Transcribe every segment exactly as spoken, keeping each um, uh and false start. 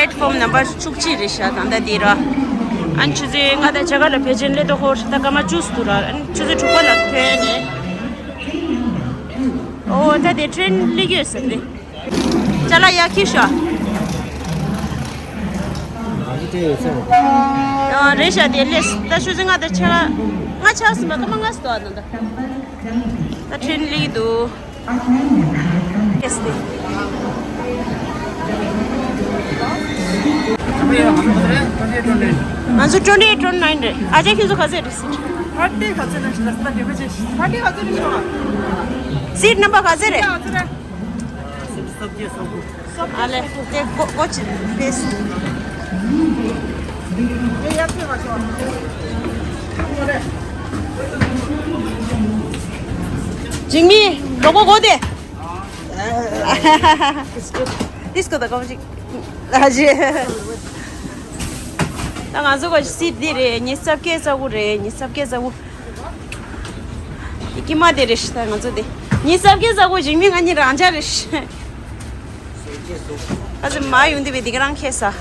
Platform number བཅུ་གཅིག་རེད་ཤག་ད་ལྟ་འདི་ར། ཨ་ནི་ཆུ་ཚོད་ལྔ་དང་ཕྱེད་ཀ་ལ་བེད་སྤྱོད་སླེབས་དུས་ཧོར་ད་སྐར་མ་བཅུ་ཙམ་འདུག་ར། ཨ་ནི་ཆུ་ཚོད་དྲུག་པ་ལ་ཐོན་ནས། ཨོ་ད་དེ་ཊེན་སླེབས་ཀྱི་ཡོད་ས་རེད། ཅ་ལག་ཡར་འཁྱེར་ཤག་ཨ་རེད་ཤག་དེ་སླེབས། ད་ཆུ་ཚོད་ལྔ་དང་ཕྱེད་ཀ་ལྔ་ཆགས་ཟིན་པ་སྐར་མ་ལྔ་ཙམ་འདུག་ཨ་ད་ལྟ། ད་ཊེན་སླེབས་ཀྱི་འདུག Yes, ང་ཚོ་twenty eight, twenty nine རེད། ཨ་ཅག་ཁྱེད་ཚོ་ག་ཚོད་རེད། སིཊ་ཕར་ཏི་ག་ཚོད་རེད། ལ་ས་ཏི་བེ་ཅེ་ཕར་ཏི་ག་ཚོད་རེད། ཤོག་སིཊ་ནམ་བར་ག་ཚོད་རེད། ག་ཚོད་རེད། ཨ་ལེ། དེ་ཀོ་ཀོ་ཅི་ཕེས། འཇིགས་མེད་རོགས་པ་གོ་དེ། ཏིས་ཀོ་ད་ཀོ་ཅིག་ཨ་ཅེ། ད་ང་ཚོ་ག་སིཊ་འདི་རེད། ཉི་ཤུ་རྩ་བརྒྱད་རྩ་དགུ་རེད། ཉི་ཤུ་རྩ་བརྒྱད་རྩ་དགུ། ཀྱི་མ་དེ་རེད་ཤག་ད་ང་ཚོ་དེ་ཉི་ཤུ་རྩ་བརྒྱད་རྩ་དགུ། འཇིགས་མེད་ང་གཉིས་རང་འཇགས་རེད་ཤག་ཨ་ཙི་མ་ཡོང་དུས་བི་འདི་ག་རང་ཁེལ་ས།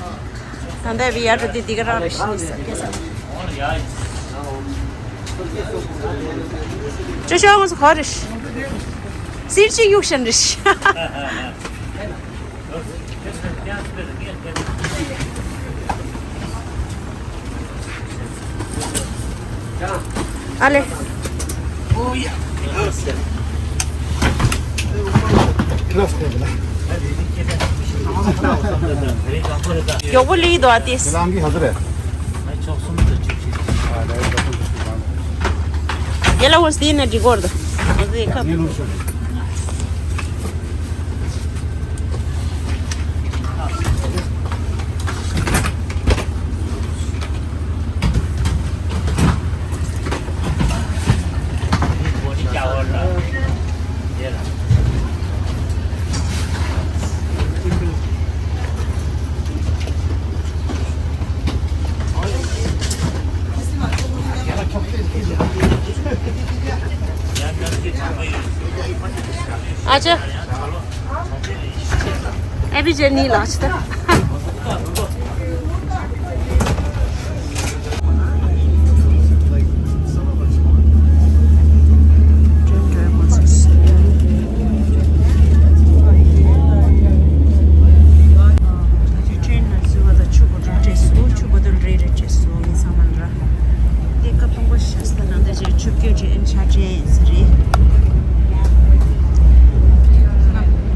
ད་ལྟ་བི་ཡར་འགྲོ་དུས་འདི་ག་རང་རེད་ཤག་ཉི་ཤུ་རྩ་བརྒྱད་རྩ་དགུ། ཅོ་ཅོ་ང་ཚོ་ག་རེད་ཤག་སིཊ་གཅིག་གཡུག་བཞིན་རེད་ཤག་ཨ་ལེ། མགྱོགས་པོ་ལི་དོ་ཨ་ཏིས། ཡ་ལ་ཧོ་སི་ན་འགྲིག་གོ་ར་དོ། ཨ་ཅེ། ཨེ་བི་ཇེ་ནི་ལགས་ཆི་ད། ཊེན་ནང་འཛུལ་བ་དང་ཆུ་བོ་དོན་རེད་སོ། ཆུ་བོ་དོན་རེད་རེད་རེད་སོ། མི་ཚང་མ་ལ་ར། དེ་སྐབས་སྟོང་པ་ཤ་སྟག་ནང་ད་ཅིག་ཆུ་བསྐྱོད་ཅིག་ཨན་ཆ་ཅན་ཟེར་རེད།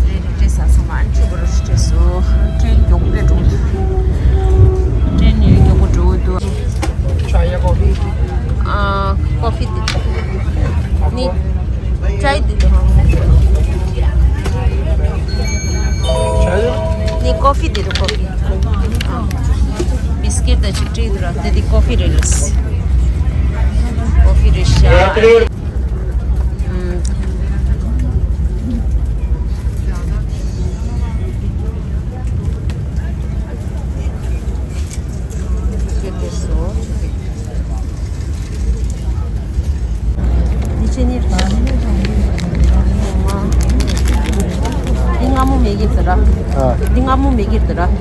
རེད་རེད་རེད་ས་སོང་མ་ཨན་ཆུ་བོ་རུ་ཤི་རེད་སོ། ཊེན་མགྱོགས་པོ་རེད་འགྲོ། ཊེན་ནི་མགྱོགས་པོ་འགྲོ་འདུག་ཨ། ཀོ་ཕི་དེ་ནི་ཅའི་དེ་དང་ནི་ཀོ་ཕི་དེ་དང་ཀོ་ཕི། ཨ། བིས་ཀིཊ་དང་ཅིག་སྤྲད་འདུག་ར། དེ་དེ་ཀོ་ཕི་རེད་ལགས། ཀོ་ཕི་རེད་ཤག་ཨུམ། ཁྱེད་དེ་སོ། འདི་ཆེ་ནི་རེད། འདི་སྔ་མོ་མེད་ཀྱི་ཟེར་ར། ཨ། འདི་སྔ་མོ་མེད་ཀྱི་ཟེར་ར།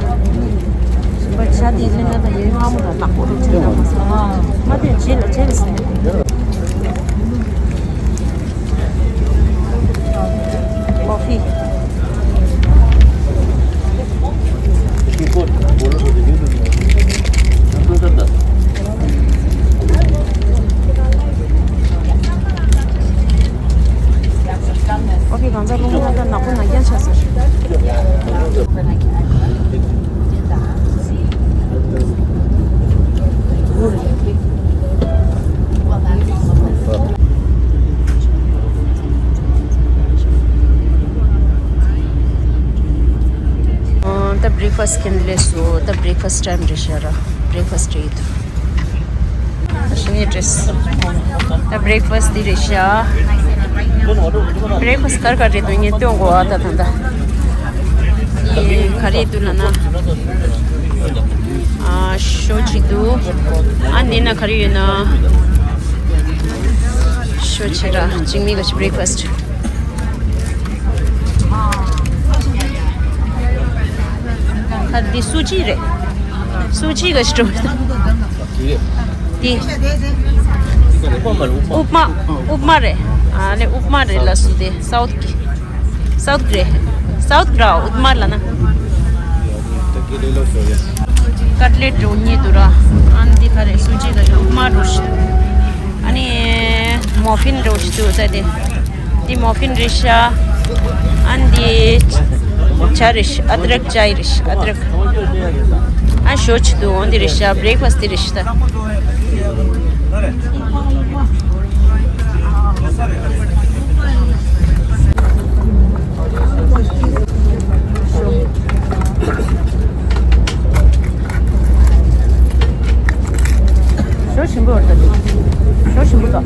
ཞིམ་པ་ཆ་དེ་ལེན་ན་ད་ཡོད། སྔ་མོ་ད་ནག་པོ་རུ་ཆེ་ན་མ་ཟེར། མ་དེ་བྱེད་ལ་བྱེད་ལ་ཟེར། ཀོ་ཕི། ཀོ་ཕི་གང་ཚ་རླུང་ལ་ནག་པོ་ནག་རྐྱང་ཆགས་སོང་། ད་བྷི་རེག་ཕ་སི་ཁྱེར་སླེབས་སོང་། ད་བྷི་རེག་ཕ་སི་ཊའིམ་རེད་ཤག་ར། བྷི་རེག་ཕ་སི་རེད་འདུག་ཤི་ནི་ཌེ་སི། ད་བྷི་རེག་ཕ་སི་འདི་རེད་ཤག་བྷི་རེག་ཕ་སི་གར་གར་རེད་འདུག་ངས་སྟོན་གོ་ཨ་ད་ད་ད། འདི་ག་རེ་འདུག་ལབ་ན། ཨ། ཞོ་ཅིག་འདུག་ཨ་འདི་ན་ག་རེ་ཡོད་ན། ཞོ་ཆེ་ར་འཇིགས་མེད་ག་ཅིག་བྷི་རེག་ཕ་སི། ཁ་ དེ་སུ་ཇི་རེད། སུ་ཇི་ག་ཞིག་འགྲོ། དེ་དབུ་མ། དབུ་མ་རེད། ཨ་ནི་དབུ་མ་རེད་ལ་སུ་དེ་སའུ་ཐི་གི། སའུ་ཐི་རེད། སའུ་ཐི་ར་དབུ་མ་ལ་ན། ཀཊ་ལེཊ་འགྲོ་ཉེ་དུ་ར། ཨ་ནི་དེ་ག་རེད། སུ་ཇི་ག་ཞིག་དབུ་མ་འགྲོ་ཞིག་ཨ་ནི་མོ་ཕིན་འགྲོ་ཞིག་དུ་ད་དེ། འདི་མོ་ཕིན་རེད་ཤག་ཨ་འདི་ཇ་རེད་ཤག་ཨ་དྲེག་ཇའི་རེད་ཤག་ཨ་དྲེག་ཨ་ཞོ་ཆི་དུ་འོ་འདི་རེད་ཤག་བྷི་རེག་ཕ་སི་ཊི་འདི་རེད་ཤག་ད། ཞོ་ཞིམ་པོ་ཡོད་ད། ཞོ་ཞིམ་པོ་ད།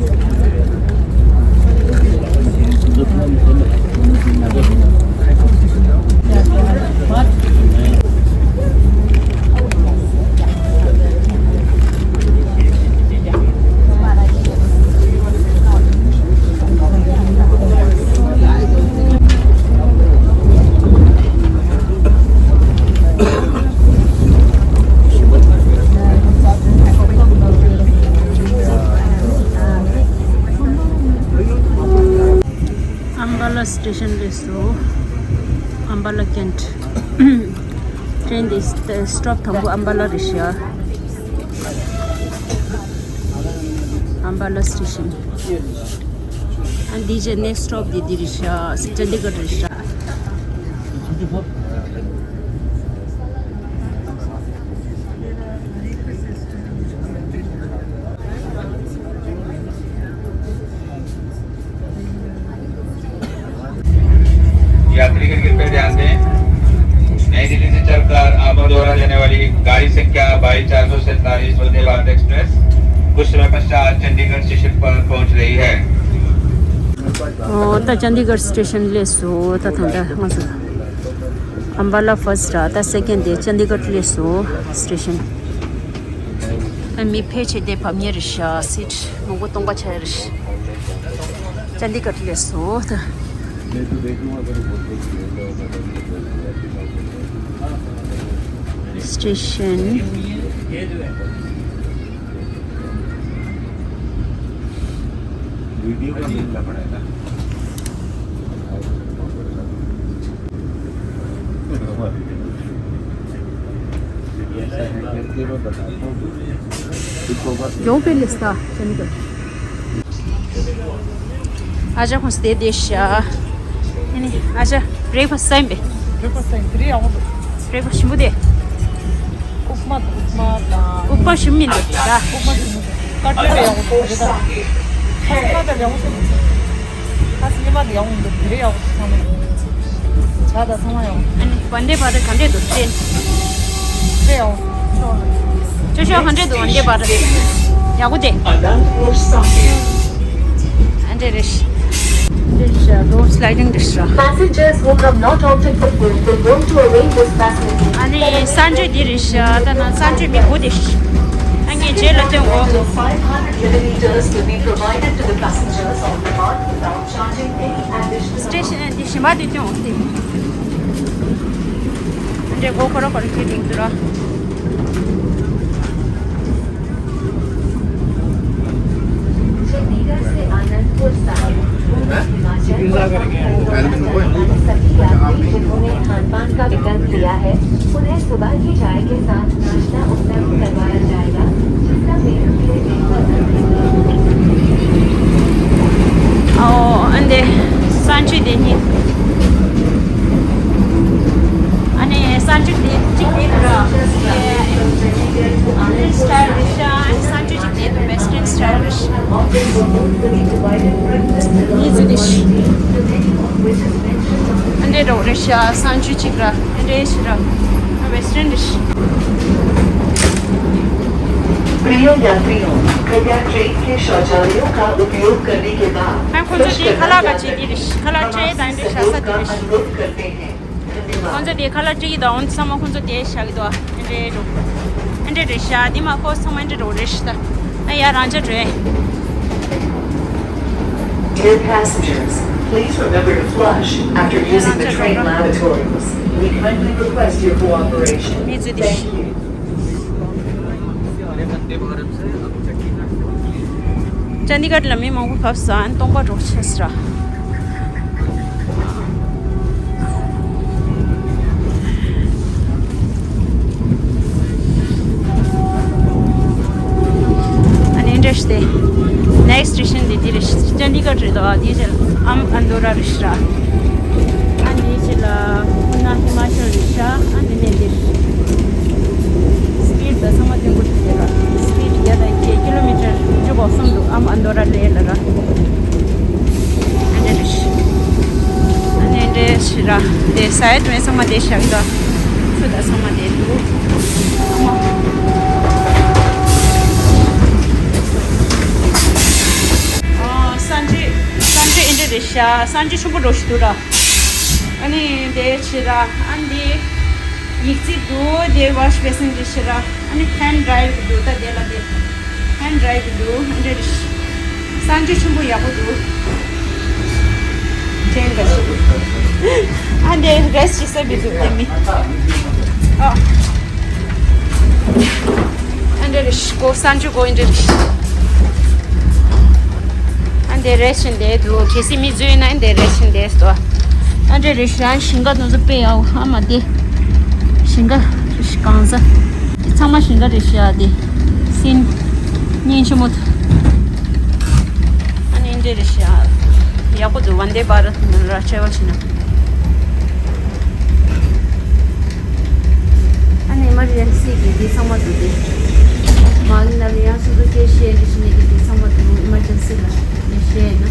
ཨམ་བ་ལ་སི་ཊེ་ཤན་སླེབས་སོང་། ཨམ་བ་ལ་ཀེན་ཊི། ཊེན་འདི་སི་ཊོབ་དང་པོ་ཨམ་བ་ལ་རེད་ཤག་ཨམ་བ་ལ་སི་ཊེ་ཤན། ཨ་འདི་རྗེས་ནེག་སི་ཊོབ་འདི་འདི་རེད་ཤག་ཅན་དི་གྷར་རེད་ཤག यात्रीगण कृपया ध्यान दें, नई दिल्ली से चलकर आबू द्वारा जाने वाली गाड़ी संख्या बाईस चार सौ सैंतालीस वंदे भारत एक्सप्रेस कुछ समय पश्चात चंडीगढ़ स्टेशन पर पहुंच रही है। ཨོ། ད་ཅན་དི་གྷར་སི་ཊེ་ཤན་སླེབས་སོང་། ད་ད་ལྟ་ང་ཚོ་ཨམ་བ་ལ་ཕར་སི་ཊི་ར། ད་སེ་ཀེན་ཌི་དེ་ཅན་དི་གྷར་སླེབས་སོང་། སི་ཊེ་ཤན། ད་མི་ཕལ་ཆེར་དེ་བབས་ཉེ་རེད་ཤག་སི་ཊི་མང་པོ་སྟོང་པ་ཆགས་རེད་ཤག་ཅན་དི་གྷར་སླེབས་སོང་ད། སི་ཊེ་ཤན། वीडियो का लिंक पड़ेगा। ऐसा है करके मैं बताता हूँ। इसको बस जो भी लिस्ता चंडीगढ़। ཨ་ཅག་ཁོང་སྟེ་དེ་ཤ། ཨ་ནི་ཨ་ཅག་བྷི་རེག་ཕ་སི་ཊི་ཟ་ཡིན་པས། བྷི་རེག་ཕ་སི་ཊི་ཟ་ཡིན། དེ་རིང་ཡག་པོ་འདུག་བྷི་རེག་ཕ་སི་ཊི་ཞིམ་པོ་དེ། ཨུབ་མ་དང་། ཨུབ་མ་དང་། ཨུབ་མ་ཞིམ་མི་འདུག་ད། ཨུབ་མ་ཞིམ་མི་འདུག་ཀཊ་ལེཊ་ཡག་པོ་འདུག་རེད་ད། ཨུབ་མ་དང་ཡག་པོ་ཞིམ་མི་འདུག་ཁ་སང་ཉི་མ་དེ་ཡག་པོ་འདུག་དེ་རིང་ཡག་པོ་འདུག་ཚང་མ། ཇ་དང་ཚང་མ་ཡག་པོ། ཨ་ནི་བན་དེ་བྷ་རད་ག་འདྲས་འདུག་ཏྲེན། དེ་ཡག་པོ། ཅོ་ཅོ་ག་འདྲས་འདུག་བན་དེ་བྷ་རད། ཡག་པོ་དེ། ཨ་འདྲས་རེད། འདྲས་རོ་སི་ལའི་ཌིང་རེད་ཤག Passengers who have not opted for food will want to avail this facility. ཨ་ནི་གསང་སྤྱོད་འདི་རེད་ཤག་ད་ནང་གསང་སྤྱོད་མི་དགུ་དེ། ཨ་ངས་རྗེས་ལ་སྟོན་གོ། Five hundred milliliters will be provided to the passengers on the mark without charging any additional. སི་ཊེ་ཤན་འདི་ཞིམ་པ་དེ་སྟོན་འོང་སྟེ། འདྲེ་གོ་ཁོ་ར་ཁོ་ར་ཁྱེར་ཏེ་འདུག་ར། चंडीगढ़ से आनंदपुर साहिब, पूर्वी हिमाचल प्रदेश, सभी यात्री जिन्होंने खानपान का विकल्प लिया है, उन्हें सुबह की चाय के साथ नाश्ता उपलब्ध करवाया जाएगा, जिसका सेवन पूरे दिन भर करते हैं। ཨོ། ཨ་འདི་གསང་སྤྱོད་དེ་གཉིས། ཨ་ནི་གསང་སྤྱོད་དེ་གཅིག་དེ་འདྲ། ཨིན་ཌི་ཡན་སི་ཊལ་རེད་ཤག་ཨ་ནི་གསང་སྤྱོད་གཅིག་དེ་འདུག་ཝེ་སི་ཊརན་སི་ཊལ་རེད་ཤག་གཉིས་ཚུད་དེ་ཤི། ཨ་འདྲས་འདྲ་བོ་རེད་ཤག་གསང་སྤྱོད་གཅིག་ར། ཨ་འདྲས་ཤི་ར། ཝེ་སི་ཊརན་རེད་ཤག प्रिय यात्रियों, कृपया ट्रेन के शौचालयों का उपयोग करने के बाद ཁོང་ཚོ་དེ་ཁ་ལག་ག་ཅིག་དེ་རེད། ཁ་ལག་སྤྲད་དང་དེ་བཞག་ས་དེ་རེད། ཁོང་ཚོ་དེ་ཁ་ལག་སྤྲད་ཀྱི་དང་ཚང་མ་ཁོང་ཚོ་དེ་བཞག་གི་འདུག་ཨ་འདྲས་འགྲོ། ཨ་འདྲས་རེད་ཤག་དེ་མ་ཁོ་ཚང་མ་ཨ་འདྲས་འགྲོ་རེད་ཤག་ད་ཡ་རང་ཅག་འགྲོ། Dear passengers, please remember to flush after using the train lavatories. We kindly request your cooperation. མི་ཚོས་དེ། Thank you. ཅན་དི་གྷར་ལ་མི་མང་པོ་བབས་སོང་། ཨ་ནི་སྟོང་པ་འགྲོ་ཆེ་ས་ར། ཨ་ནི་འདྲ་ཞིག་སྟེ། Next station དེ་འདི་རེད། ཅན་དི་གྷར་རེད་དོ། ཨ་འདི་ཅི་ཨམ་ཨན་དོ་ར་རེད་ཤག་ར། ཨ་འདི་ཅི་ལ་ཨུ་ན་ཧི་མ་ཅལ་རེད་ཤག་ཨ་འདི་ནས་འདིར། སི་པིཌ་ད་ཚང་མ་སྟོན་དགོས་ཀྱི་རེད་ར། སི་པིཌ་བརྒྱ་དང་བརྒྱད། ཀི་ལོ་མི་ཊར་བཅུ་གོ་གསུམ་འདུག་ཨམ་ཨན་དོ་ར་ལས་ལ་ར། ཨ་འདྲ་རེད་ཤག་ཨ་ནི་འདྲ་ཞིག་ར། དེ་ས་ཡ་དྲུག་ཚང་མ་དེ་ཤག་ད། ཆུ་ད་ཚང་མ་དེ་འདུག་ཨ་སན་ཆུ་སན་ཆུ་ཨེ་འདྲ་རེད་ཤག་སན་ཆུ་ཆེན་པོ་འགྲོ་ཞིག་འདུག་ར། ཨ་ནི་དེ་ཕྱི་ར་ཨ་འདི་ཡིག་རྩིས་འདུག་དེ་ཝ་ཤི་བེ་སིན་དེ་ཕྱི་ར། ཨ་ནི་ཧེན་ཌ་ཌ་རའི་འདུག་ད་དེ་ལ་དེ་ཧེན་ཌ་ཌ་རའི་འདུག་ཨ་འདྲ་རེད་ཤག་སན་ཆུ་ཆེན་པོ་ཡག་པོ་འདུག་ཅན་ག་ཤི། ཨ་འདི་རེ་སི་ཊི་བྱེད་ས་མི་འདུག་དེ་མི། ཨ། ཨ་འདྲ་རེད་ཤག་སན་ཆུ་གོ་ཨ་འདྲ་རེད་ཤག་ཨ་འདི་རེ་ཞིག་འདི་འདུག་གལ་སྲིད་མི་འཛུལ་ན་འདི་རེ་ཞིག་འདི་སོ། ཨ་འདྲ་རེད་ཤག་ཞིང་ཁ་དེ་ཚོ་དཔེ་ཡག་པོ་ཧ་མ་དེ། ཞིང་ཁ་རེད་ཤག་གང་ཟག་དེ་ཚང་མ་ཞིང་ཁ་རེད་ཤག་དེ་སིན་སྙིང་རྗེ་མོ། ཨ་ནི་འདི་རེད་ཤག་ཡག་པོ་འདུག་ཝན་དེ་བྷ་རཏ་ནང་ལ་བྲེལ་བ་བྱེད་ན། ཨ་ནི་ཨི་མར་ཇེན་སི་གི་འདི་ཚང་མ་འདུག་སྟེ། མ་ནི་ན་ལ་ཡང་སོ་སོ་སྐད་བཤད་འདི་ཤི་ནི་གི་འདི་ཚང་མ་འདུག་ཨི་མར་ཇེན་སི་ལ་འདི་བཤད་ན།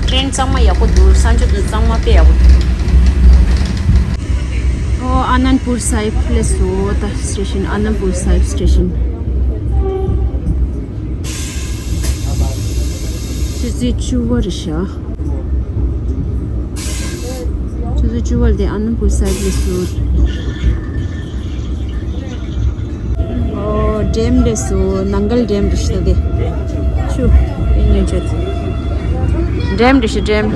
ཊེན་ཚང་མ་ཡག་པོ་འདུག་སན་ཆུ་འདི་ཚང་མ་དཔེ་ཡག་པོ་འདུག་ཨོ་ཨ་ནན་པུར་སཱ་ཧིབ་སླེབས་སོང་ད། སི་ཊེ་ཤན་ཨ་ནན་པུར་སཱ་ཧིབ་སི་ཊེ་ཤན། ཆུ་ཚོད་བཅུ་པ་རེད་ཤག་ཆུ་ཚོད་བཅུ་པ་ལ་དེ་ཨ་ནན་པུར་སཱ་ཧིབ་སླེབས་སོང་། ཨོ་ཌེམ་སླེབས་སོང་། ནང་གལ་ཌེམ་རེད་ཤག་དེ། ཆུ་དཔེ་ཉེ་ཆད། ཌེམ་རེད་ཤག་ཌེམ།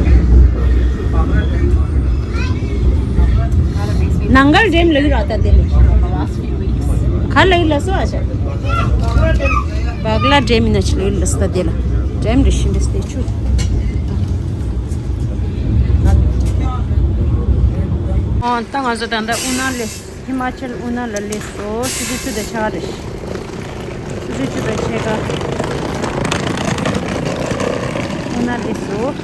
ནང་གལ་ཌེམ་ལབ་ཀྱི་རེད་ད་དེ་ལ། ག་ལབ་ཀྱི་ལབ་སོང་ཨ་ཤག་བག་ལ་ཌེམ་ཡིན་ན་ཆི་ལབ་ཀྱི་ལབ་སོང་ད་དེ་ལ། ཌེམ་རེད་ཤག་འདི་སྟེ་ཆུ། ཨོ་ད་ང་ཚོ་ད་ལྟ་ཨུ་ན་ལ། ཧི་མ་ཅལ་ཨུ་ན་ལ་སླེབས་སོང་། ཆུ་ཚོད་བཅུ་དང་ཕྱེད་ཀ་རེད། ཆུ་ཚོད་བཅུ་དང་ཕྱེད་ཀ་ཨུ་ན་སླེབས་སོང་།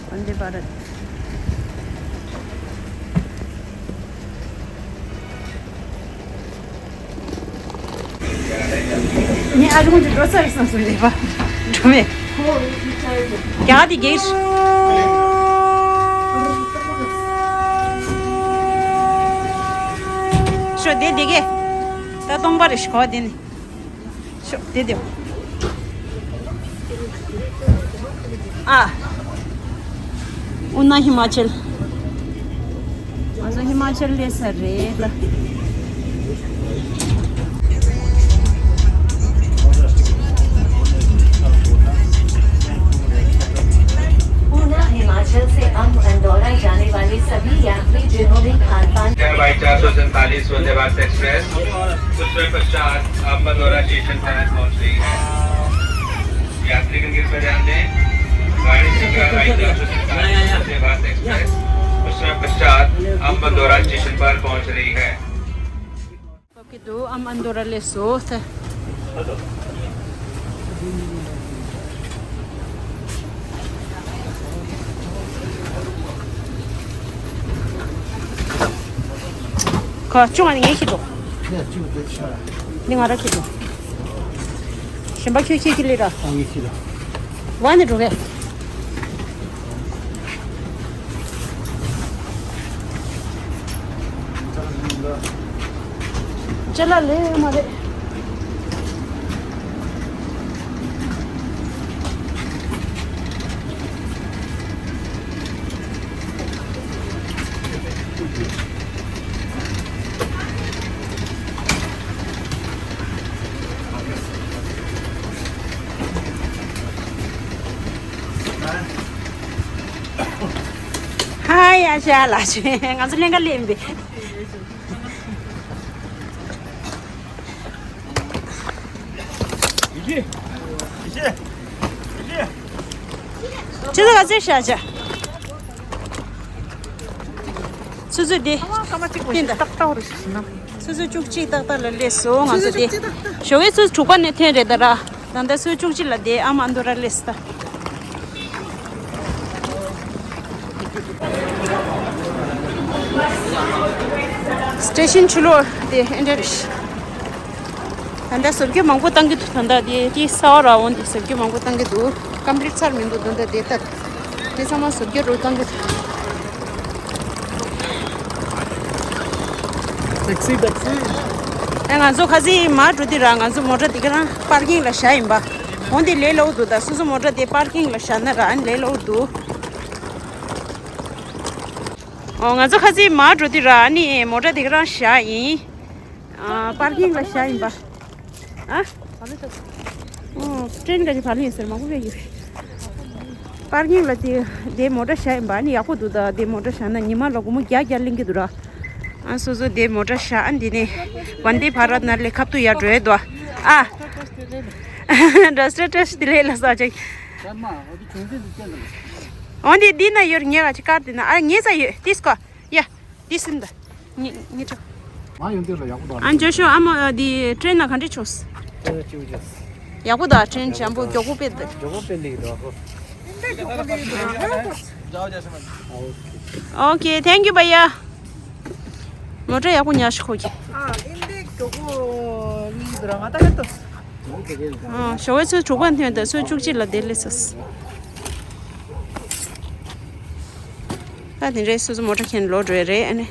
ཝན་དེ་བྷ་རཏ། ངས་ཨ་རུང་གི་འགྲོ་ས་རེད་བསམ་སོང་ལས་པ། འགྲོ་མེད། རྒྱ་དེ་གེར། ཤོ་དེ་དེ་གེ། ད་སྟོང་པ་རེ་ཞིག་གོ་དེ་ནི། ཤོ་དེ་དེ། ཨ། ཨུ་ན་ཧི་མ་ཅལ། ང་ཚོ་ཧི་མ་ཅལ་སླེབས་ས་རེད་ད། ऊना हिमाचल से अंब अंदौरा जाने वाले सभी यात्री जिन्होंने खान पान चार बाई चार सौ सैंतालीस वंदे भारत एक्सप्रेस कुछ समय पश्चात अंब अंदौरा स्टेशन पर पहुंच रही है। यात्रीगण कृपया ध्यान दें, गाड़ी संख्या बाई चार सौ सैंतालीस वंदे भारत एक्सप्रेस कुछ समय पश्चात अंब अंदौरा स्टेशन पर पहुंच रही है। ཨམ་ཨན་དོ་ར་སླེབས་སོང་ད། ཁ་ཅུང་ཨ་ནི་ངས་ཁྱེར་འགྲོ། འདི་ང་ར་ཁྱེར་འགྲོ། གཞན་པ་ཁྱོད་ཁྱེད་ཀྱི་ལས་ར། ཨ་ངས་ཁྱེར་འགྲོ། ཝ་ནི་འགྲོ་གས། ཅ་ལག་ལས་མ་རེད། ཨ་ཡ་ཤ་ལ་ཤེ། ང་ཚོ་ལེན་ག་ལེན་པས། ཁྱེད་ཚོ་ག་ཚོད་བཞག་བྱ། ཆུ་ཚོད་འདི། ཏག་ཏག་རེད་ཤི་ན། ཆུ་ཚོད་བཅུ་གཅིག་ཏག་ཏག་ལ་སླེབས་སོང་ང་ཚོ་འདི། ཞོགས་པའི་ཆུ་ཚོད་དྲུག་པ་ནས་ཐོན་རེད་ད་ར། ད་ལྟ་ཆུ་ཚོད་བཅུ་གཅིག་ལ་བསྡད་ཨ་མ་འདུ་ར་སླེབས་ད། སི་ཊེ་ཤན་ཕྱི་ལོགས་དེ་ཨེ་འདྲ་རེད། ད་ལྟ་བཟོ་བཀོད་མང་པོ་བཏང་གི་འདུག་ད་ལྟ་དེ་དེ་གསར་པ་ར་འོང་དེ་བཟོ་བཀོད་མང་པོ་བཏང་གི་འདུག་ཀམ་པི་ལིཊ་ཚར་མི་འདུག་ད་ལྟ་དེ་ལྟ། དེ་ཚང་མ་བཟོ་བཀོད་རུ་བཏང་གི་འདུག་ཊེག་སི་ཊེག་སི། ཨེ་ང་ཚོ་ཁ་སང་མར་འགྲོ་དུས་ར་ང་ཚོ་མོ་ཊ་དེ་ག་རང་པར་ཀིང་ལ་བཞག་ཡིན་པ། འོང་དེ་ལས་སླ་པོ་འདུག་ད་སོ་སོ་མོ་ཊ་དེ་པར་ཀིང་ལ་བཞག་ན་ར་ཨ་ནི་ལས་སླ་པོ་འདུག་ཨོ་ང་ཚོ་ཁ་སང་མར་འགྲོ་དུས་ར་ཨ་ནི་མོ་ཊ་དེ་ག་རང་བཞག་ཡིན། ཨ་པར་ཀིང་ལ་བཞག་ཡིན་པ། ཨ། ཨོ་ཊེན་ག་ཅིག་བར་ལེན་ཟེར་མང་པོ་བས་ཡོད། པར་ཀིང་ལ་དེ་དེ་མོ་ཊ་བཞག་ཡིན་པ་ཨ་ནི་ཡག་པོ་འདུག་ད་དེ་མོ་ཊ་བཞག་ན་ཉི་མ་ལ་སྒོར་མོ་བརྒྱ་བརྒྱ་ལེན་གི་འདུག་ར། ཨ་སོ་སོ་དེ་མོ་ཊ་བཞག་ཨ་འདི་ནས་ཝན་དེ་བྷ་རད་ནང་ལས་ཁབ་ཏུ་ཡར་འགྲོ་ཡས་འདུག་ཨ། ར་སི་ཊེ་ཊི་དེ་ལས་ལ་ས་ཅིག་ཨོ་འདི་འདི་ན་ཡོད་ངས་ག་ཅིག་ཀར་དེ་ན་ཨ་ངས་ས་ཡོད་ཏིས་ཀོ་ཡ། འདི་ཟིན་ད། ངེ་ངེ་ཆོ། མ་ཡོང་དུས་ལ་ཡག་པོ་འདུག་ཨ་ཇོ་ཤོ་ཨ་མ་འདི་ཊེན་ན་ག་འདྲ་ཆོག་ཊེན་ན་ཅིག་ཅིག་ཡག་པོ་འདུག་ཊེན་འཇམ་པོ་མགྱོགས་པོ་སྤེལ་ད། མགྱོགས་པོ་སྤེལ་ལེ་འདུག་ཨོ་ཁེ། ཐེང་ཀིའུ་བྷ་ཡ། མོ་ཊ་ཡག་པོ་ཉར་ཤོག་ཁོ་གི། ཨ་ཨིན་དེ་མགྱོགས་པོ་ལི་འདུག་ར་ང་ད་ཧེ་ཏོ། ཨ་ཞོགས་པའི་ཆུ་ཚོད་དྲུག་པ་ཐོན་ད་ཆུ་ཚོད་བཅུ་གཅིག་ལ་དེ་སླེབས་སོང་། ད་དེ་འདྲའི་སོ་སོ་མོ་ཊ་ཁྱེར་ལོག་འགྲོ་ཡ་རེད་ཨ་ནི།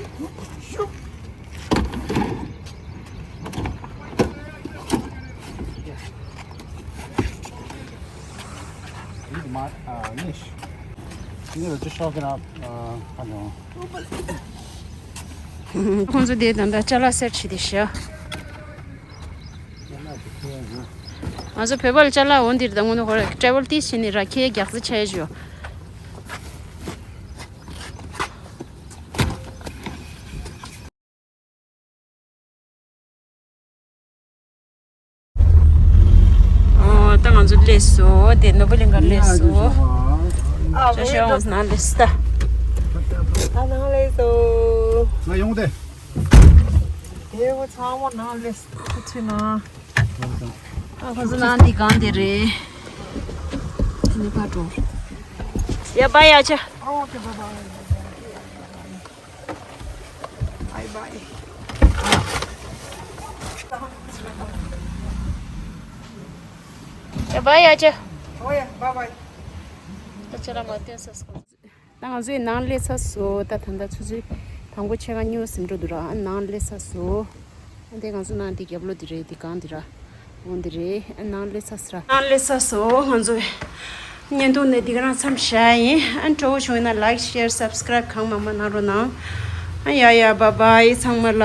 ཁོང་ཚོ་དེ་ད་ལྟ་ཅ་ལག་སེཊ་བྱེད་དེ་ཤག་ང་ཚོ་བོད་པ་ལ་ཅ་ལག་འོ་འདིར་ད་དངོས་གནས་ཁོ་ར་ཊེ་བལ་ཏིས་བྱས་ནས་ར་ཁའི་རྒྱག་རྩི་ཆ་ཡ་ཞུ། ཨོ་ད་ང་ཚོ་སླེབས་སོང་། དེ་ནོར་བུ་གླིང་ག་སླེབས་སོང་། ཨ་ཅོ་ཤོ་ང་ཚོ་ནང་སླེབས་སོང་། ད་ནང་སླེབས་སོང་། ང་ཡོང་དེ། དེ་བོ་ཚང་མ་ནང་སླེབས་སོང་། ཁོ་ཚོའི་ནང་། ཨ་ཁོ་ཚོ་ནང་འདི་གང་དེ་རེད། དེ་ནི་ཕར་འགྲོ། ཡ་བྷའི་ཡ་ཆ། ཨོ་ཁེ་བྷའི་བྷའི། Bye bye. ཡ་བྷའི་ཡ་ཆ། ཨོ་ཡ་བྷའི་བྷའི། ད་ཁྱེད་རང་མ་བསྟན་ས་སོང་། ད་ང་ཚོའི་ནང་སླེབས་ཚར་སོང་། ད་ད་ལྟ་ཆུ་ཚོད་དང་པོ་ཕྱེད་ཀ་སྔོན་ཟིན་འགྲོ་འདུག་ར། ནང་སླེབས་ཚར་སོང་། འདི་ང་ཚོ་ནང་འདི་རྒྱབ་ལོགས་འདི་རེད། འདི་སྒང་འདི་ར། འོ་འདི་རེད། ནང་སླེབས་ཚར་སོང་། ནང་སླེབས་ཚར་སོང་། ང་ཚོ་བརྙན་ཐུང་ནི་འདི་ག་རང་མཚམས་བཞག་ཡིན། ཨ་སྤྲོ་བོ་བྱུང་ཡིན་ན་ལའིཀ་ཤེར་སབ་སི་ཀ་རའིབ་གང་མང་མང་གནང་རོགས་གནང་། ཨ་ཡ་ཡ་བྷའི་བྷའི་ཚང་མ་ལ།